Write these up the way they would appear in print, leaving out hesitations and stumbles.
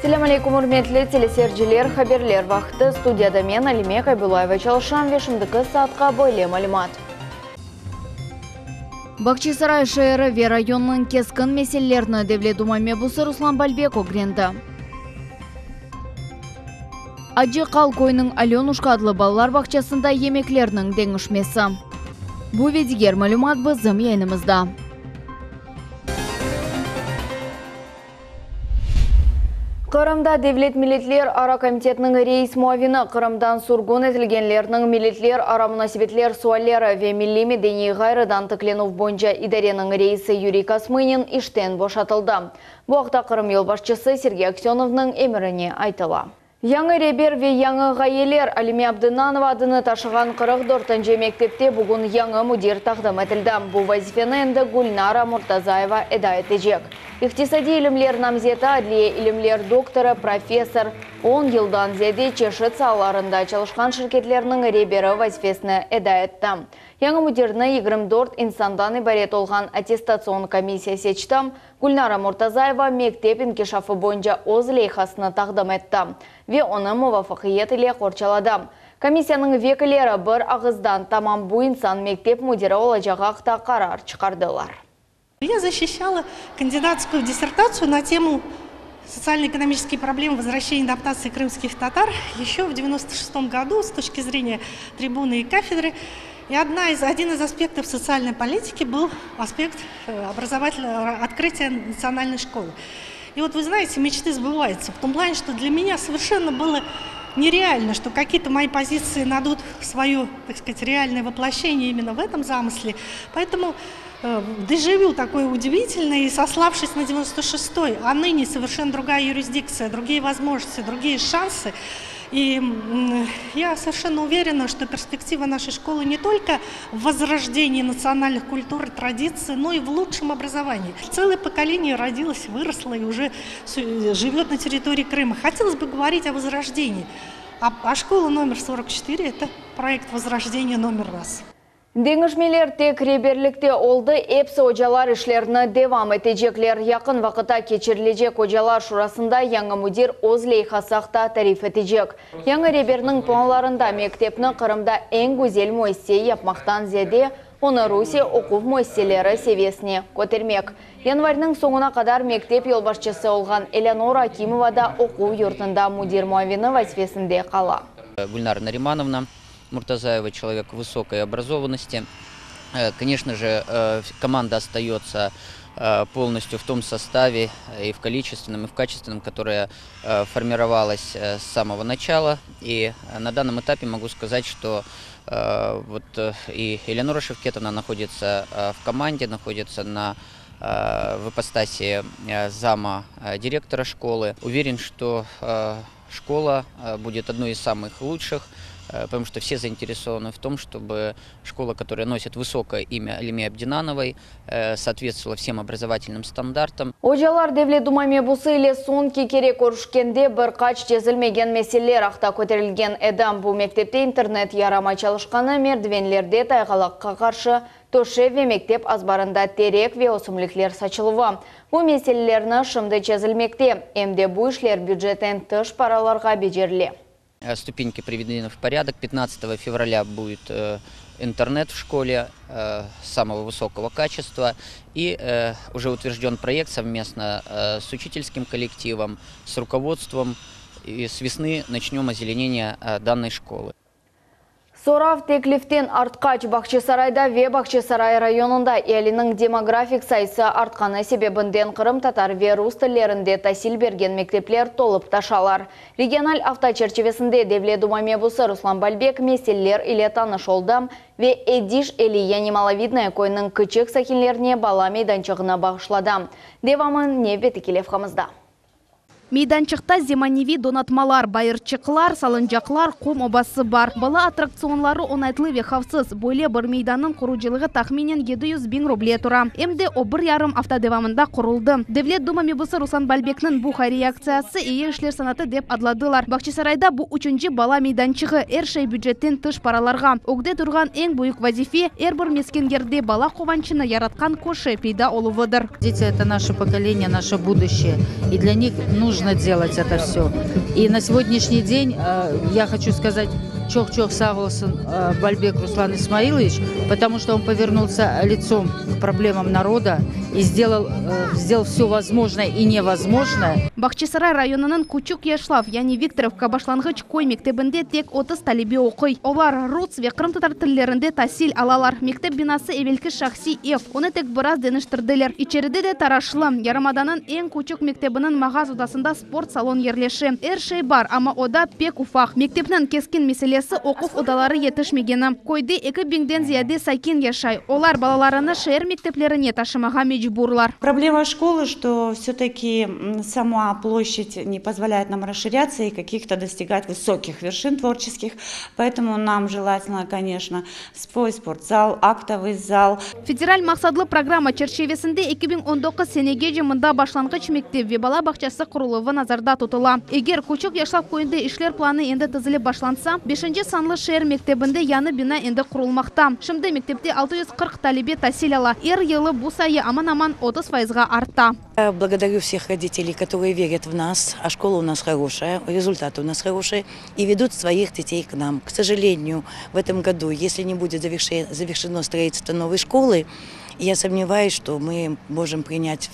Selâm aleyküm, ürmetli teleseyirciler! Haberler vaqtı. Studiyada men, Alime Kaybullayeva çalışam ve şimdiki saatqa böyle malümat. Bağçasaray şeeri ve rayonınıñ keskin meselelerini Devlet Duma mebusı Ruslan Balbek ögrendi. Acı Qal köyüniñ Alönuşka adlı balalar bağçasında yemeklerniñ deñişmesi. Bu ve diger malümat bizim yayınımızda. Qırımda Devlet milletlerara komitetiniñ reis muavini, Qırımdan sürgün etilgenlerniñ milletlerara munasebetler sualleri ve milliy-medeniy ğayrıdan tiklenüv boyunca idareniñ reisi Yuriy Kosmınin işten boşatıldı. Bu aqta Qırım yolbaşçısı Sergey Aksönovnıñ emirine aytıla. Yañı reber ve yañı ğayeler, Alime Abdınanova adını taşığan 44-nci mektepte bugün yañı müdir taqdim etildi. Bu vazifeni endi Gülnara Murtazayeva eda etecek. İqtisadiy ilimler namzeti, adliye ilimler doktorı, professor, on yıldan ziyade çeşit saalarında çalışqan şirketlerniñ reberi vazifesini eda etti. Yañı müdirni 24 insandan ibaret olğan attestatsion komissiya seçti. Gülnara Murtazayeva mektep inkişafı boyunca öz leyhasını taqdim etti ve onı muvafaqiyet ile qorçaladı. Komissiyanıñ vekilleri bir ağızdan tamam bu insan mektep müdiri olacağı aqta qarar çıqardılar. Я защищала кандидатскую диссертацию на тему Социально-экономические проблемы возвращения и адаптации крымских татар еще в 96 году с точки зрения трибуны и кафедры. И одна из, один из аспектов социальной политики был аспект образовательного открытия национальной школы. И вот вы знаете, мечты сбываются в том плане, что для меня совершенно было нереально, что какие-то мои позиции найдут свое, так сказать, реальное воплощение именно в этом замысле. Поэтому дежавю такое удивительное, и сославшись на 96-й, а ныне совершенно другая юрисдикция, другие возможности, другие шансы. И я совершенно уверена, что перспектива нашей школы не только в возрождении национальных культур и традиций, но и в лучшем образовании. Целое поколение родилось, выросло и уже живет на территории Крыма. Хотелось бы говорить о возрождении. А, а школа номер 44 – это проект возрождения номер раз. Deñişmeler tek reberlikte oldı, episi ocalar işlerini devam etecekler. Yaqın vaqıtta keçirilecek ocalar şurasında yañı müdir öz leyhası aqta tarif etecek. Yañı reberniñ planlarında mektepni Qırımda eñ güzel müessise yapmaqtan ziyade onı Rusiye oquv müessiseleri seviyesine kötermek. Yanvarniñ soñuna qadar mektep yolbaşçısı olğan Eleonora Akimova da oquv yurtunda müdir muavini vazifesinde qala. Gülnara Narimanovna Murtazаева человек высокой образованности. Конечно же, команда остается полностью в том составе и в количественном, и в качественном, которое формировалось с самого начала. И на данном этапе могу сказать, что вот и Элеонора Шевкетовна находится в команде, находится на в ипостаси зама директора школы. Уверен, что школа будет одной из самых лучших, потому что все заинтересованы в том, чтобы школа, которая носит высокое имя Алиме Абдинановой, соответствовала всем образовательным стандартам. Ocalar Devlet Duma mebusı ile soñki kere körüşkende bir qaç çezilmegen meseleler aqta köterilgen edi. Bu mektepte internet yaramay çalışqanı, merdivenlerde tayğalaqqa qarşı töşev ve mektep azbarında terek ve ösümlikler saçıluvı. Bu meselelerni şimdi çezilmekte, em de bu işler bücetten tış paralarğa becerile. Ступеньки приведены в порядок. 15 февраля будет интернет в школе самого высокого качества. И уже утвержден проект совместно с учительским коллективом, с руководством. И с весны начнем озеленение данной школы. Sorav tekliften artqaç Bağçasarayda ve Bağçasaray rayonında ealiniñ demografik sayısı artqanı sebebinden qırımtatar ve rus tillerinde tasil bergen mektepler tolıp taşalar. Regional afta çerçivesinde Devlet Duma mebusı Ruslan Balbek meseleler ile tanış oldı ve Ediş Eli yani Malovidnoye köyüniñ kiçik sakinlerine bala meydançığını bağışladı. Devamı nevbetteki levhamızda. Meydançıqta zemaneviy donatmalar, bayırçıqlar, salıncaqlar, qum obası bar. Bala attraktsionları oñaytlı ve havfsız. Böyle bir meydannıñ qurucılığı tahminen 700 biñ ruble tura. Em de o bir yarım afta devamında quruldı. Devlet Duma mebusı Ruslan Balbekniñ bu hayriye aktsiyası eyi işler sanatı dep adladılar. Bağçasarayda bu üçünci bala meydançığı. Er şey bücetten tış paralarğa. Ögde turğan eñ büyük vazife, er bir mesken yerde bala quvançını yaratqan köşe peyda oluvıdır. Дети – это наше поколение, наше будущее. И для них нужно. Нужно делать это все. И на сегодняшний день я хочу сказать çoq-çoq sağ olsun Balbek Руслан Исмаилович, потому что он повернулся лицом к проблемам народа и сделал все возможное и невозможное. Bağçasaray rayonınıñ Küçük Yaşlav, yani Viktorovka başlanğıç köy mektebinde tek 30 talebe oquy. Olar rus ve qırımtatar tillerinde tasil alalar. Mektep binası evelki şahsiy ev. Onı tek biraz deñiştirdiler. İçeride de taraşlı. Yarımadanıñ eñ küçük mektebiniñ mağaz odasında sport salon yerleşe. Er şey bar, amma oda pek ufaq. Mektepniñ keskin meselesi oquv odaları yetişmegeni. Köyde 2000-den ziyade sakin yaşay. Olar balalarını şeer mekteplerine taşımağa mecburlar. Проблема школы, что все-таки сама площадь не позволяет нам расширяться и каких-то достигать высоких вершин творческих. Поэтому нам желательно, конечно, свой спортзал, актовый зал. Federal maqsatlı programma çerçivesinde 2019 senegece mında başlanğıç mektep ve bala bağçası quruluvı nazarda tutula. Eger Küçük Yaşlav köyünde işler planı endi tizilip başlansa, 5 sanlı şeer mektebinde yañı bina endi qurulmaqta. Şimdi mektepte 640 talebe tasil ala. Er yılı bu sayı aman-aman 30 fayızğa arta. Я благодарю всех родителей, которые верят в нас, а школа у нас хорошая, результаты у нас хорошие, и ведут своих детей к нам. К сожалению, в этом году, если не будет завершено строительство новой школы, я сомневаюсь, что мы можем принять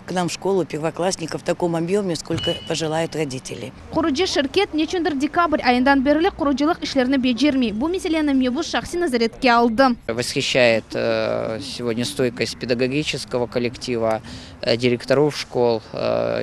к нам в школу первоклассников в таком объеме, сколько пожелают родители. Qurucı şirket neçündir dekabr ayından berli qurucılıq işlerini becermey. Bu meseleni mebus şahsiy nezaretke aldı. Восхищает сегодня стойкость педагогического коллектива, директоров школ.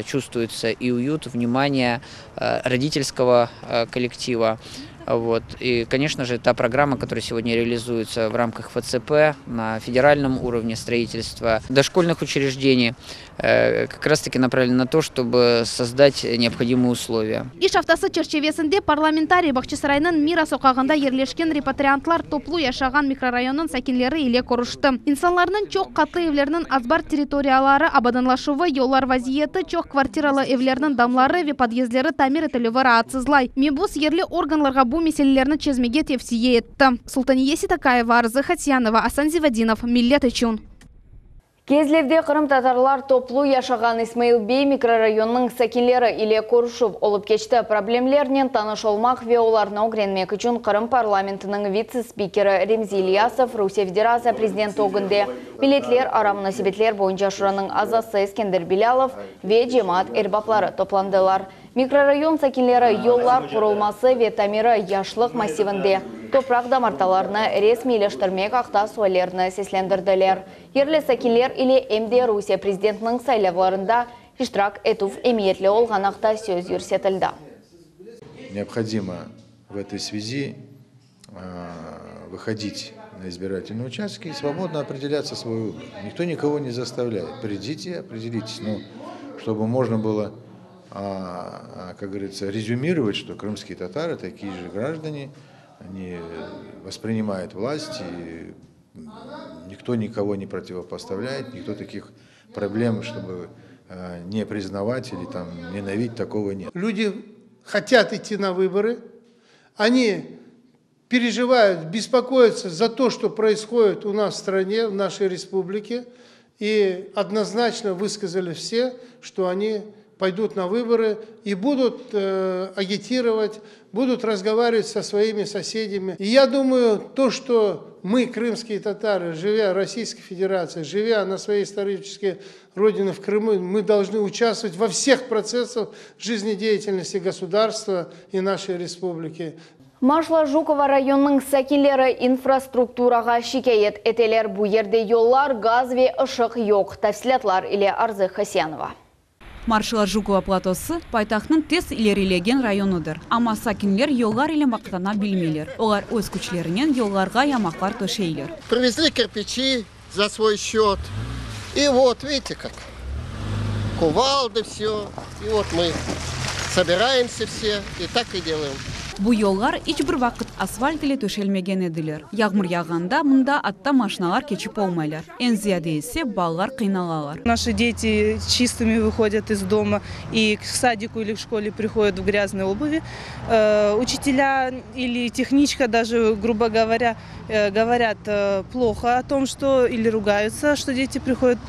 Чувствуется и уют, внимание родительского коллектива. Вот. И, конечно же, та программа, которая сегодня реализуется в рамках ФЦП на федеральном уровне строительства дошкольных учреждений, как раз-таки направлена на то, чтобы создать необходимые условия. İş aftası çerçivesinde parlamentariy Bağçasaraynıñ Mira soqağında yerleşken repatriantlar toplu yaşağan mikrorayonnıñ sakinleri ile körüşti. İnsanlarnıñ çoq qatlı evleriniñ azbar territoriyaları abadanlaşuvı, yollar vaziyeti, çoq kvartiralı evlerniñ damları ve podyezdleri tamir etilüvi raatsızlay. Mebus yerli organlarğa bu meselelerni çezmege tevsiye etti. Sultaniye Sitakayeva, Arzı Hatyanova, Asan Zivadinov. Millet içün. Kezlevde qırımtatarlar toplu yaşağan İsmail Bey mikrorayonınıñ sakinleri ile körüşüv olıp keçti. Problemlernen tanış olmaq ve olarnı ögrenmek içün Qırım parlamentiniñ vitse-spikeri Remzi İlyasov, Rusiye Federatsiya prezidenti ögünde milletlerara munasebetler boyunca şuranıñ azası Eskender Bilâlov ve cemaat erbapları toplandılar. Mikrorayon sakinleri yollar qurulması ve tamiri, Yaşlıq massivinde topraq damartalarını resmiyleştirmek aqta suallerini seslendirdiler. Yerli sakinler ile em de Rusiye prezidentiniñ saylavlarında iştirak etüv emiyetli olğanı aqta söz yürsetildi. Необходимо в этой связи выходить на избирательные участки и свободно определяться свой выбор. Никто никого не заставляет. Придите, определитесь. Но чтобы можно было, как говорится, резюмировать, что крымские татары такие же граждане, они воспринимают власть, и никто никого не противопоставляет, никто таких проблем, чтобы не признавать или там ненавидеть, такого нет. Люди хотят идти на выборы, они переживают, беспокоятся за то, что происходит у нас в стране, в нашей республике, и однозначно высказали все, что они пойдут на выборы и будут агитировать, будут разговаривать со своими соседями. И я думаю, то, что мы, крымские татары, живя в Российской Федерации, живя на своей исторической родине в Крыму, мы должны участвовать во всех процессах жизнедеятельности государства и нашей республики. Marşala Jukova rayonınıñ sakinleri infrastrukturağa şikâyet eteler. Bu yerde yollar, gaz ve ışıq yoq. Tafsilâtlar ile Arzı Hasyanova. Marşala Jukova platosı paytahtnıñ tez ilerilegen rayonıdır. Amma sakinler yollar ile maqtana bilmeyler. Olar öz küçlerinen yollarğa yamaqlar töşeyler. Привезли кирпичи за свой счет. И вот, видите как, кувалды все. И вот мы собираемся все и так и делаем. Bu yollar iç bir vaqıt asfalt ile töşelmegen ediler. Yağmur yağğanda mında atta maşinalar keçip olmaylar. Eñ ziyade ise balalar qıynalalar. Наши дети чистыми выходят из дома и к садику или к школе приходят в грязной обуви. Учителя или техничка даже, грубо говоря, говорят плохо о том, что или ругаются, что дети приходят.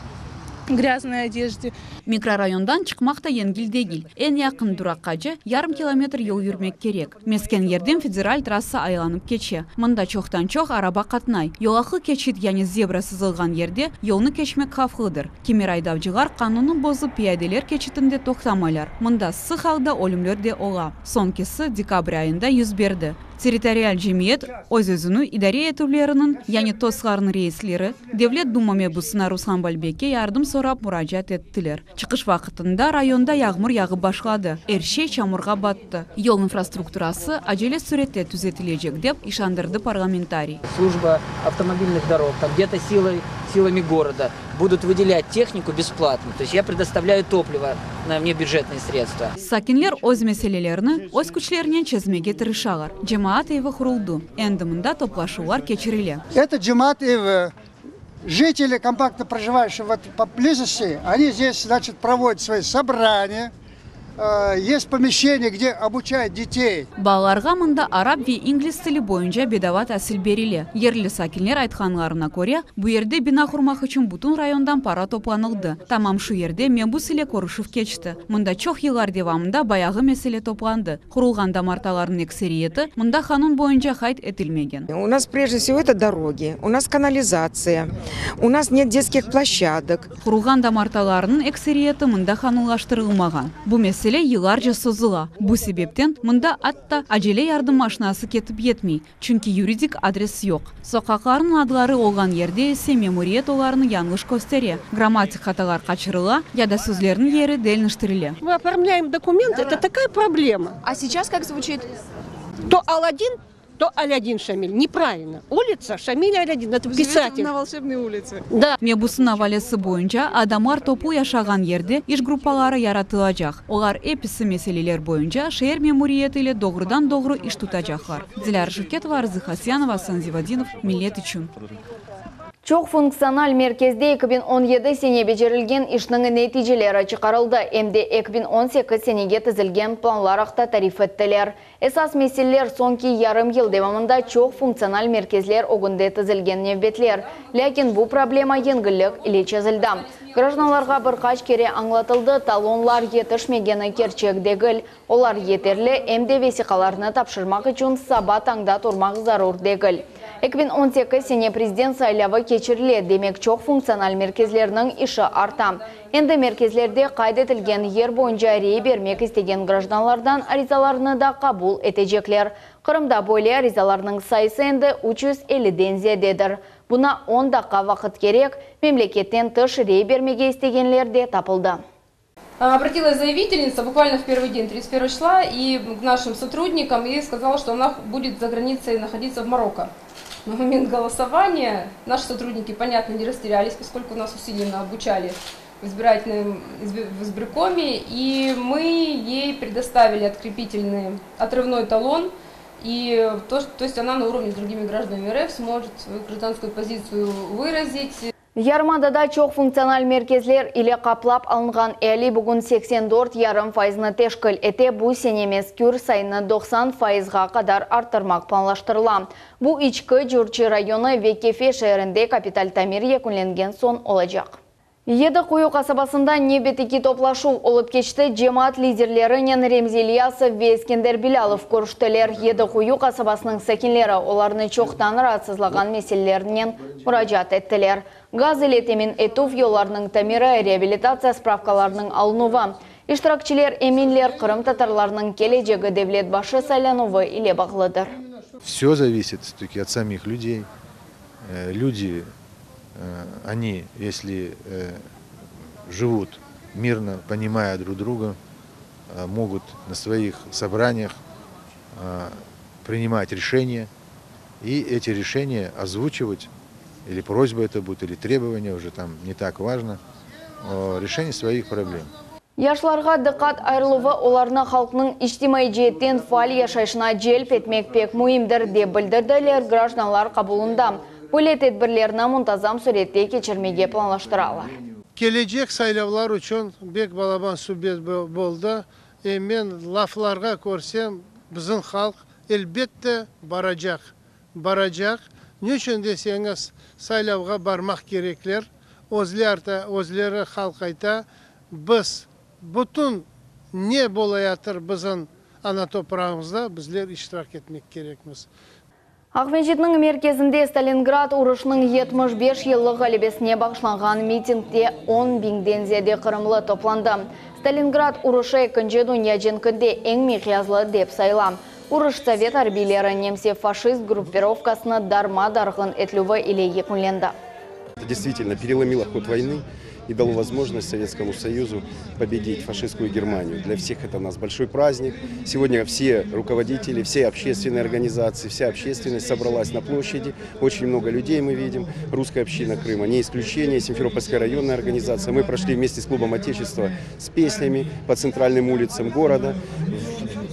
Грязной одежде. Mikrorayondan çıqmaq da yengil degil. Eñ yaqın duraqqace yarım kilometr yol yürmek kerek. Mesken yerden federal trassa aylanıp keçe. Mında çoqtan-çoq araba qatnay. Yolaqlı keçit yani zebra sızılğan yerde yolnı keçmek havflıdır. Kimer aydavcılar qanunnı bozıp piyadeler keçitinde toqtamaylar. Mında sıq alda ölümler de ola. Soñkisi dekabr ayında 101 Territorial cemiyet öz-özüni idare etüvleriniñ, yani TOSlarnıñ reisleri, Devlet Duma mebusına Ruslan Balbekke yardım sorap muracaat ettiler. Çıqış vaqtında rayonda yağmur yağıp başladı. Er şey çamurğa battı. Yol infrastrukturası acele sürette tüzetilecek dep işandırdı parlamentariy. Служба автомобильных дорог, там где-то силой, силами города будут выделять технику бесплатно. То есть я предоставляю топливо на внебюджетные средства. Sakinler öz meselelerini öz küçlerinen çezmege tırışalar. Cemaat evi quruldı. Endi mında toplaşuvlar keçirile. Это cemaat evi. Жители, компактно проживающие вот поблизости, они здесь, значит, проводят свои собрания. Есть помещение, где обучают детей. Balalarğa mında arap ve ingliz tili boyunca bedava tasil berile. Yerli sakinler aytqanlarına köre, bu yerde bina qurmaq içün bütün rayondan para toplanıldı. Tamam şu yerde mebus ile körüşüv keçti. Mında çoq yıllar devamında bayağı mesele toplandı. Qurulğan damartalarnıñ ekseriyeti mında qanun boyunca qayd etilmegen. У нас прежде всего это дороги, у нас канализация, у нас нет детских площадок. Qurulğan damartalarnıñ ekseriyeti mında qanunlaştırılmağan. Bu mesele yıllarca sozula. Bu sebepten mında atta acele yardım maşinası ketip yetmey. Çünki yuridik adres yoq. Soqaqlarnıñ adları olğan yerde ise memuriyet olarnı yañlış köstere. Grammatik hatalar qaçırıla ya da sözlerniñ yeri deñiştirile. Мы оформляем документы, это такая проблема. А сейчас как звучит? То Аладдин, то Алядин Шамиль. Неправильно. Улица Шамиля Алядин. Это писатель. на волшебной улице. Да. Mebusnıñ avalesi boyunca adamlar toplu yaşağan yerde iş gruppaları yaratılacaq. Olar episi meseleler boyunca şeer memuriyeti ile doğrudan-doğru iş tutacaqlar. Dilâra Şevketova, Arzı Hasyanova, Asan Zivadinov, Millet içün. Çoq funktsional merkezde 2017 sene becerilgen işniñ neticeleri çıqarıldı. Em de 2018 senege tizilgen planlar aqta tarif ettiler. Esas meseleler soñki yarım yıl devamında çoq funktsional merkezler ögünde tizilgen nevbetler. Lâkin bu problema yengillik ile çezildi. Grajdanlarğa bir qaç kere añlatıldı, talonlar yetişmegeni kerçek degil. Olar yeterli, em de vesiqalarnı tapşırmaq içün saba tañda turmaq zarur degil. 2018 sene prezident saylavı keçirile, demek çoq funktsional merkezlerniñ işi arta. Endi merkezlerde qayd etilgen yer boyunca rey bermek istegen grajdanlardan arizalarnı da qabul etecekler. Qırımda böyle arizalarnıñ sayısı endi 350-den ziyadedir. Buña 10 daqqa vaqıt kerek, memleketten tış rey bermege istegenler de tapıldı. Обратилась заявительница буквально в первый день, 31 числа, и к нашим сотрудникам и сказала, что она будет за границей находиться в Марокко. На момент голосования наши сотрудники, понятно, не растерялись, поскольку нас усиленно обучали в избирательном в избиркоме, и мы ей предоставили открепительный отрывной талон, и то, то есть она на уровне с другими гражданами РФ сможет свою гражданскую позицию выразить. Yarımadada çoq funktsional merkezler ile qaplap alınğan eali bugün 84,5 fayızını teşkil ete. Bu sene mezkür sayını 90 fayızğa qadar arttırmaq planlaştırıla. Bu İçki Curçı rayonı ve Kefe şeerinde kapital tamir yekünlengen soñ olacaq. Yedi Quyu qasabasında nevbetteki toplaşuv olıp keçti. Cemaat liderlerinen Remzi İlyasov ve Eskender Bilâlov körüştiler. Yedi Quyu qasabasınıñ sakinleri olarnı çoqtan raatsızlağan meselelerinen muracaat ettiler. Gaz ile temin etüv yollarınıñ tamiri, reabilitatsiya spravkalarınıñ alınuvı. İştirakçiler eminler qırımtatarlarnıñ kelecegi devlet başı saylanuvı ile bağlıdır. Все зависит все-таки от самих людей. Люди, они, если живут мирно, понимая друг друга, могут на своих собраниях принимать решения и эти решения озвучивать, или просьба это будет, или требования, уже там не так важно, решение своих проблем. Yaşlarğa diqqat ayırıluvı olarnı halqnıñ içtimaiy ceetten faal yaşayışına celp etmek pek müimdir, dep bildirdiler grajdanlar qabulında. Böyle tedbirlerni muntazam sürette keçirmege planlaştıralar. Kelecek saylavlar içün pek balaban subet boldı. Men laflarğa körsem, bizim halq elbette baracaq. Baracaq. Ne içün deseñiz, saylavğa barmaq kerekler. Özleri halq ayta, biz bütün ne bolayatır bizim ana toprağımızda bizler iştirak etmek kerekmiz. Aqmescitniñ merkezinde Stalingrad uruşınıñ 75 yıllıq ğalebesine bağışlanğan mitingde on biñden ziyade qırımlı toplandı. Stalingrad uruşı Ekinci dünya cenkinde eñ miqyaslı dep sayıla. Uruş sovet arbiyleri nemse-faşist gruppirovkasını darma-darğın etilüvi ile yekünlendi. Действительно переломило ход войны и дало возможность Советскому Союзу победить фашистскую Германию. Для всех это у нас большой праздник. Сегодня все руководители, все общественные организации, вся общественность собралась на площади. Очень много людей мы видим. Русская община Крыма не исключение. Симферопольская районная организация. Мы прошли вместе с клубом Отечества с песнями по центральным улицам города,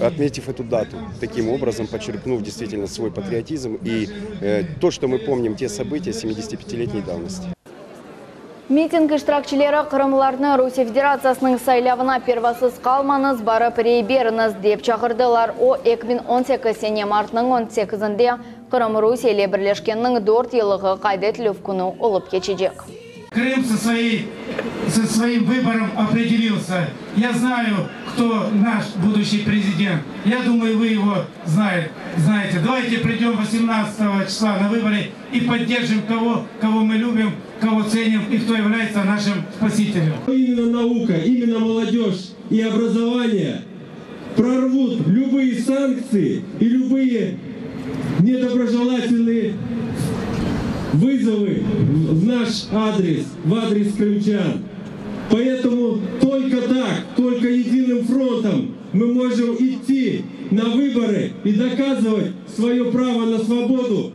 отметив эту дату. Таким образом, подчеркнув действительно свой патриотизм и э, то, что мы помним те события 75-летней давности. Miting iştirakçileri qırımlılarnı Rusiye Federatsiyasınıñ saylavına pervasız qalmañız, barıp rey beriñiz, dep çağırdılar. O, 2018 sene martnıñ on sekizinde Qırım Rusiye ile birleşkeniniñ dört yıllığı qayd etilüv künü olıp keçecek. Крым со, своей, со своим выбором определился. Я знаю, кто наш будущий президент. Я думаю, вы его знаете. знаете. Давайте придем 18 числа на выборы и поддержим того, кого мы любим, кого ценим и кто является нашим спасителем. Именно наука, именно молодежь и образование прорвут любые санкции и любые недоброжелательные вызовы в наш адрес, в адрес крымчан. Поэтому только так, только единым фронтом мы можем идти на выборы и доказывать свое право на свободу.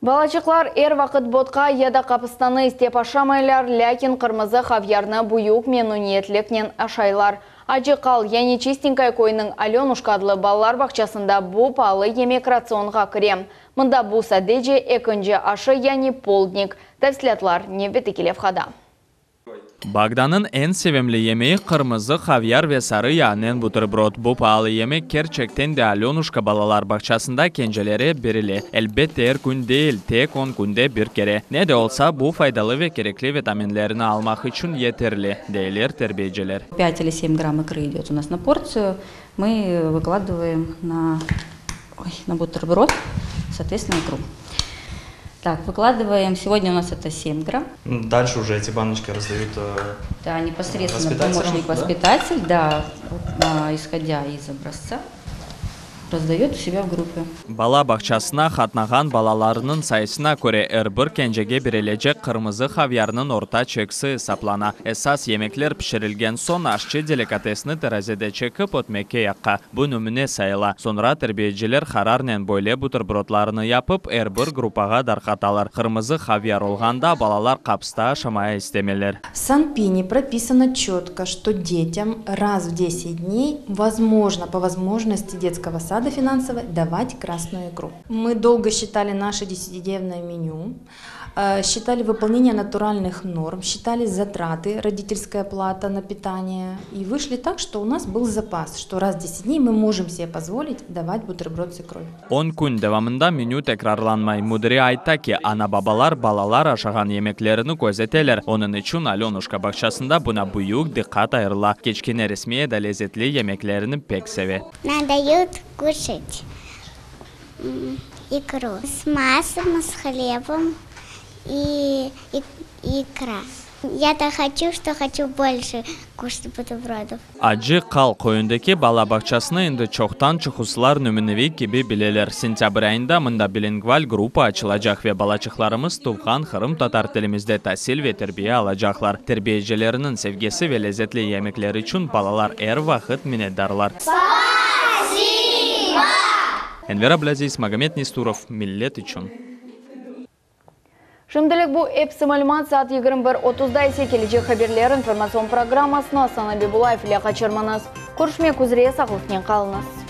Balaçıqlar er vaqıt botqa ya da qapıstanı istep aşamaylar, lâkin qırmızı havyarnı büyük memnüniyetliknen aşaylar. Acı Qal, yani Çistenkaya köyüniñ Alönuşka adlı balalar bağçasında bu paalı yemek ratsionğa kire. Mında bu sadece ekinci aşı, yani poldnik. Tafsilâtlar nevbetteki levhada. Bogdannıñ eñ sevimli yemeği qırmızı havyar ve sarı yağnen buterbrot. Bu paalı yemek kerçekten de Alönuşka balalar bağçasında kencelere berile. Elbette er kün değil, tek 10 künde bir kere. Ne de olsa bu faydalı ve kerekli vitaminlerini almaq içün yeterli, deyler terbiyeciler. 5 или 7 грамм икры идет у нас на порцию. Мы выкладываем на, ой, на бутерброд, соответственно, икру. Так, выкладываем. Сегодня у нас это 7 грамм. Дальше уже эти баночки раздают э, Да, непосредственно воспитателям, помощник-воспитатель, да, да, исходя из образца, раздает у себя в группе. Bala bağçasına qatnağan balalarnıñ sayısına köre er bir kencege berilecek qırmızı havyarnıñ orta çekisi esaplana. Esas yemekler pişirilgen soñ aşçı delikatesni terazede çekip ötmekke yaqa. Bu nümüne sayıla. Soñra terbiyeciler qararnen böyle buterbrotlarını yapıp er bir gruppağa darqatalar. Qırmızı havyar olğanda balalar qapısta aşamağa istemeyler. В Санпине прописано четко, что детям раз в 10 дней возможно по возможности детского сада финансовой давать красную икру. Мы долго считали наше десятидневное меню, э, считали выполнение натуральных норм, считали затраты, родительская плата на питание. И вышли так, что у нас был запас, что раз в 10 дней мы можем себе позволить давать бутерброд с икрой. 10 kün devamında menü tekrarlanmay. Müdiri ayta ki, ana babalar balalar aşağan yemeklerini közeteler. Onıñ içün Alönuşka bağçasında buña büyük diqqat ayırıla. Kiçkene Resmiye de lezetli yemeklerini pek seve. Нам дают кушать м, икру с маслом, с хлебом и, и икра. Я-то хочу, что хочу больше кушать бутербродов. Acı Qal köyündeki bala bağçasını endi çoqtan çoqusılar nümüneviy kibi bileler. Sentâbr ayında mında bilingval gruppa açılacaq ve balaçıqlarımız tuvğan qırımtatar tilimizde tasil ve terbiye alacaqlar. Terbiyecileriniñ sevgisi ve lezetli yemekleri içün balalar er vaqıt minnetdarlar. Спасибо! Enver Ablâziz, Magomed Nesturov, Millet içün. Şimdilik bu episi malümat saat 21.30-da ise kelecek haberler informatsion programmasını Asan Abibulayev ile qaçırmañız. Körüşmek üzere sağlıqnen qalıñız.